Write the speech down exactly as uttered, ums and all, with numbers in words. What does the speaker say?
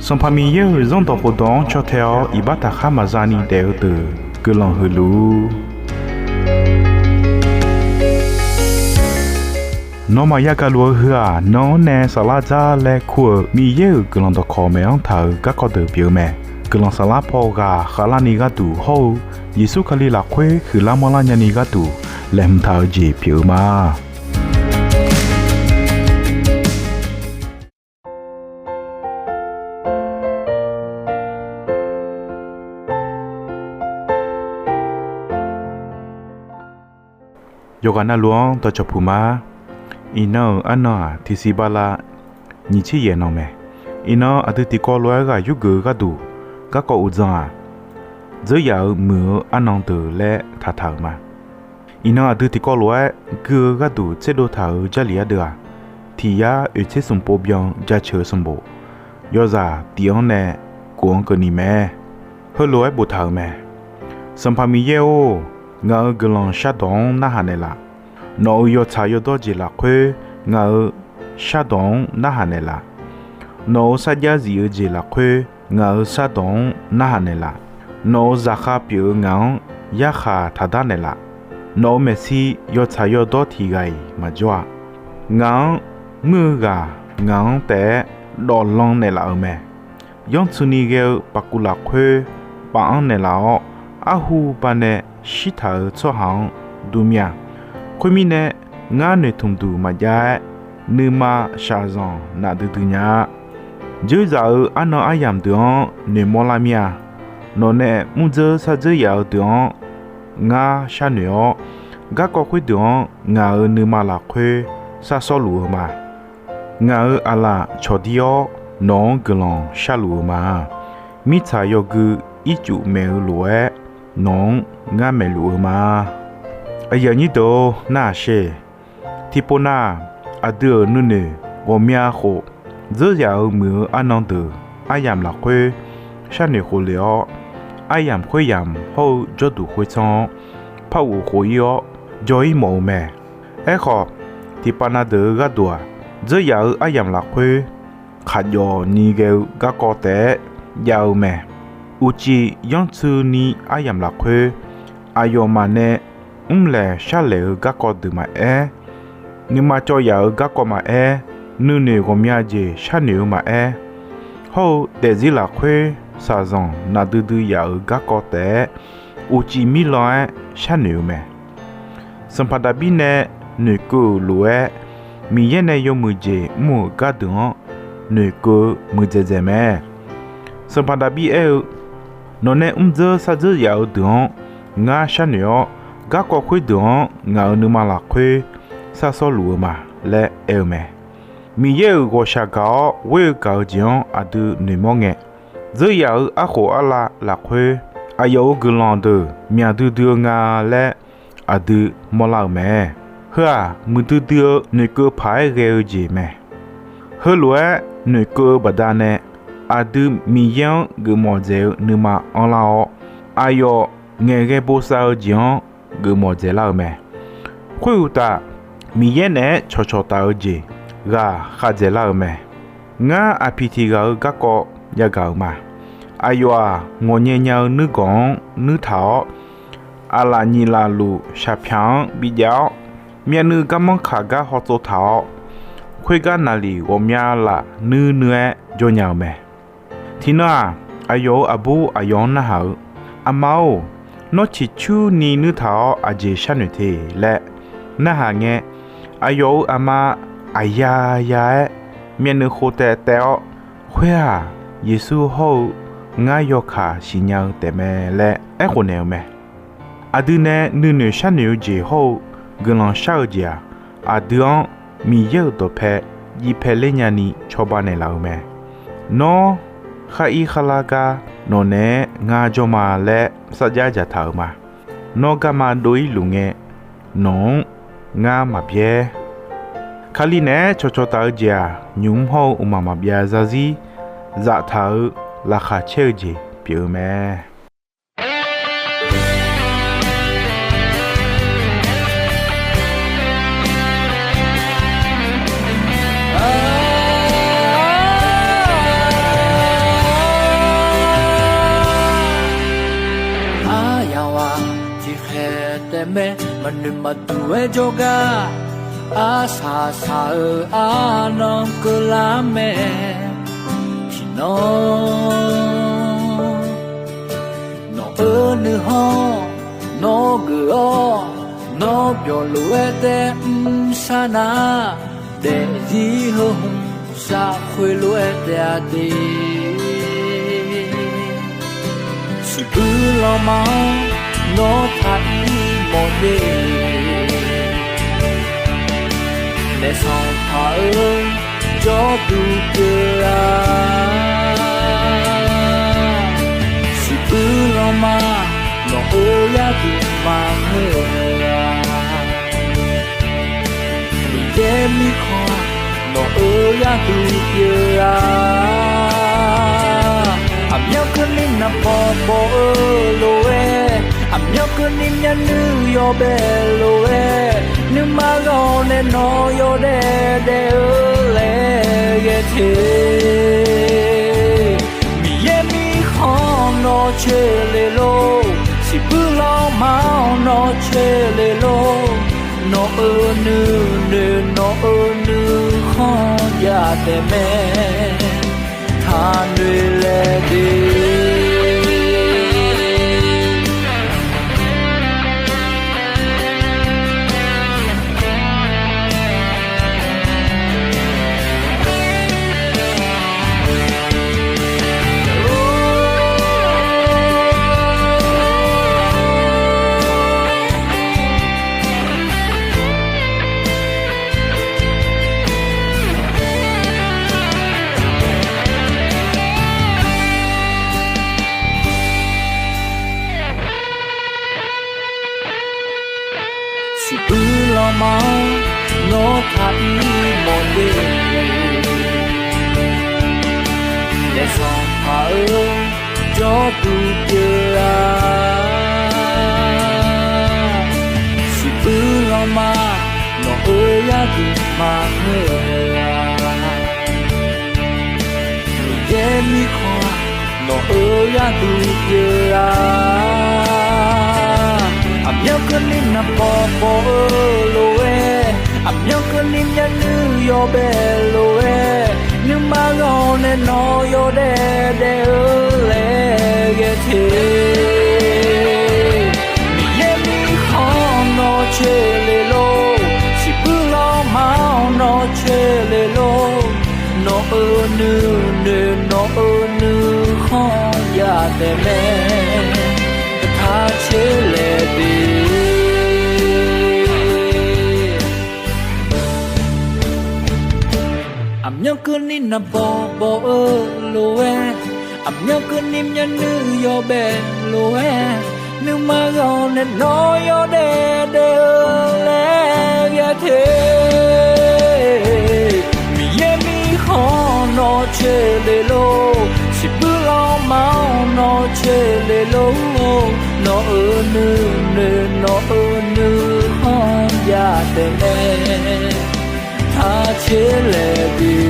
Sanqpaq Miqyaer-euq Zanrdawq khofdawq-anr caw tae-awr iqbax taqkhar maqza ni daef-eu deuq guiqlanq huiq luf-ur. Nawmaf yagaq luf-eu heu-aq, nan-anr nae saflar dzar laer kur-euq Miqyaer-euq guiqlanq dawqkawq maeq-anr taq-euq garkawv deuq pyeuf-eu mae. Guiqlanq saflar paw ghaq khavlarni gharduq hawr-eu Yeqsur Kali lafkhoer huiqlar manrlar nyani gharduq laeqhmq taq-eu jeq pyeuf-eu ma. Yawqghaq navluf-anr dawqcawq puq ma. Iqnan-euq arnan-aq, tiqsiq bala nyiq tser yaef nan mae. Iqnan aqdui tiqkawv lof-aer ghaq yurgeuf-eu gharduq garkawv uqdzan-aq, dzeuryaf-euq muiq-eu arnan deuq laer taqtaq-euq ma. Iqnan aqdui tiqkawv lof-aer gui-eu gharduq tserdov taq-euq Jarlif ardeuv-aq, tiq yar oeq tser smq pov byan-eu jaceuq-eu sanqbof, yawzaq tiq-anr nae kof-anr keuvni mae. Heulof-aer boftaq-euq mae. Sanqpaq Miqyaer-or, ngaq-euq guiqlanq shardawq-anr narhaq naeqlaf. Nawq-euq yawtsaq yawdawr jeq lafkhoer ngaq-euq shardawq-anr narhaq naeqlaf. Nawq-euq sarjax zif-eu jeq lafkhoer ngaq-euq shardawq-anr narhaq naeqlaf. Nawq-euq zaqkhav pyeuf-eu ngaq-anr yarkhaq taqdar naeqlaf. Nawq-euq maeqshi yawtsaq yawdawr tiq ghaq-iq maqjawr-a. Ngaq-anr muir-eu ghaq ngaq-anr taef-aer dawqlan naeqlaf-euq mae. Yanrtsuini ghae-eu paqkuv lafkhoer paf-anr naeqlaf-awr, arhu banae shirtaq-euq tsawrhaq-anr dur mir-a. Khoermirnae, ngar noeqtmq duq maqjav-aer, nuima shaqzanq nafdui dui nya-a. Dzerzaq-euq arnan aryamq deuq-anr noeqmawr lar mir-a. Nawq nae mrdzeur sardzeur yaf-eu deuq-anr ngar sharnoeq-awr, garkawv khoerdeuq-anr ngaq-euq nuima lafkhoer sharsawr luf-eu ma. Ngaq-euq aqlaf cawqdir-awr nawq-anr guiqlanq sharluf-eu ma. Mirtsaq yawgui ircuf maeq-eu lof-aer nawq-anr ngar maeqluf-eu ma. Aqyuif aqnyir deuq-or, narhaq sher. Tiqpov nav, aqdui-euq nuinoeq ghawqmya khof, dzeuryaf-euq muiq-eu arnan deuq aryamq lafkhoer sharnoeq khofle-awr, aryamq khoeryamq hawr-eu jawrduq khoertsanr-anr par ghof khof-ir-awr jaw-ir mawf-eu mae. Aerkhawf, tiqpav nav deuq-eu gharduq-aq, dzeuryaf-euq aryamq lafkhoer khaqjawf ni ghae-eu garkawv taef-aer jav-eu mae. Uqcif yanrtsuini aryamq lafkhoer aqyawfmaf nae mrlaeq sharlaeq-eu garkawv deuq maqaer, nuima cawv yaf-euq garkawv maqaer, nuinoeq ghawqmya jeq sharnoeq-eu maqaer, hawr-eu daefzir lafkhoer shaqzanq nafdui dui yaf-euq garkawv taef-aer uqcif mirlan-aer sharnoeq-eu mae. Sanqpaq Daqbir nae noeqkeuv-euq lof-aer, Miqyaer nae yawmuiq jeq mr-euq gardeuq-anr noeqkeuv-eu muiqdzaeq dzaeq mae. Sanqpaq Daqbir aer-eu, Nawq nae mrdzeur sardzeur yaf-eu deuq-anr ngar sharnoeq-awr, garkawv khoerdeuq-anr ngaq-euq nuima lafkhoer sharsawr luf-eu ma laer aer-eu mae. Miqyaer-euq ghawqshaq gaq-awr ghoer-eu gaq-eu jeq-anr aqdui noeqmawr ngae, dzeuryaf-euq arkhof arlav lafkhoer aqyawf-euq guiqlanq deuq myaq duidui-eu nga laer aqdui mawrlar-euq mae. Heu-aq, muiqdui dui-eu noeqkeuv paq-aer ghae-eu jeq mae. Heulof-aer noeqkeuv-eu baqdanae, aqdui Miqyaer-anr geufmawf dzaeq-eu nuima anrlar-awr, aqyawf ngaeqghae bosav-eu jeq-anr geufmawf dzaeqlar-euq mae. Khoeruqtaf, Miqyaer naeq-aer cawqcawq taf-eu jeq ghaq khav dzaeqlar-euq mae. Ngar aqpiq tiq ghaq-euq garkawv yagaq-euq ma. Aqyawf-aq, ngawqnyae nya-eu nuirganq-anr nuirtaq-awr, aqlaf nyiq laf luf shaqpyaq-anr bijav-awr, myavnuiv garmanr kaq gar hawtsov taq-awr, khoergar naqliq ghawqmya laf nuir nuir-aer jawr nya-euq mae. Tiqnan-aq, aqyawf-euq aqbur aqyawf-anr narhaq-eu, Aqma-or, nawr ciqcurni nuirtaq-awr aqjeq sharnoeq te laer narhaq ngae, aqyawf-euq aqma aqya ya-aer myavnuiv khov taev taev-awr, Khoer-aq, Yeqsur hawr-eu ngar yawkaq siqnya-eu taefmae laer aerkhof naeq-eu mae. Aqdui nae nuinoeq sharnoeq-eu jeq hawr-eu guiqlanq shar-eu jeq-aq, aqdui-anr Miqyaer-euq dawqpae jiv pae ler nyani cawba naeqlaf-euq mae. Nawr khar ir khar lar gar nawq naeq-aer ngar jawr ma laer sarjax dzaqtaq-euq ma. Nawr garma dov-ir luf ngae, nawq-anr ngar maqbyaer. Kali naeq-aer cawqcawq taf-eu jeq-aq, nymq-mr hawr-eu mqmaq maqbyav zarzir zaftaq-eu laqkhaq caer-eu jeq pyeuf-eu mae. Aqduq-aer jawrgar arsaq saq-eu arnan keuvlar mae. Tiqnan nawq-eu nuikhanr nawr geuf-awr, nawr byawq lof-aer taev mrshar nar, daefzir heu hmq saf khoerlof-aer taef-a de. Siqbuir lanma-anr nawr taq ir mawf de. Naef Sanqpaq-eu jawrduq pyeuf-a. Siqbuir lanma nawq-eu gharduq maqngeur-a. Miqyaer mirkhanq nawq-eu gharduq pyeuf-a. Aqmyanluf keuvni naqbawq bawq-eu lof-aer, aqmyanluf keuvni myavnuiv yawbae lof-aer, nuima ghaq nae nawq yawdaef daef-eu laer ghae te. Miqyaer mirkhanq nawr coer le lor, siqbuir lanma-anr nawr coer le lor. Nawq-eu nuinoeq nawq-eu nuikhanr yadaef mae, taqnoeq laeq de. Siqbuir lanma-anr nawr taq ir mawf de. Naef Sanqpaq-eu jawrduq pyeuf-a. Siqbuir lanma nawq-eu gharduq maqngeur-a. Miqyaer mirkhanq nawq-eu gharduq pyeuf-a. Aqmyanluf keuvni naqbawq bawq-eu lof-aer, aqmyanluf keuvni myavnuiv yawbae lof-aer, nuima ghaq nae nawq yawdaef daef-eu laer ghae te. Miqyaer mirkhanq nawr coer le lor, siqbuir lanma-anr nawr coer le lor. Nawq-eu nuinoeq nawq-eu nuikhanr yadaef mae, taq coer laeq de. Aqmyanluf keuvni naqbawq bawq-eu lof-aer, aqmyanluf keuvni myavnuiv yawbae lof-aer, nuima ghaq nae nawq yawdaef daef-eu laer ghae te. Miqyaer mirkhanq nawr coer le lor, siqbuir lanma-anr nawr coer le lor. Nawq-eu nuinoeq nawq-eu nuikhanr yadaef mae, taq coer laeq de.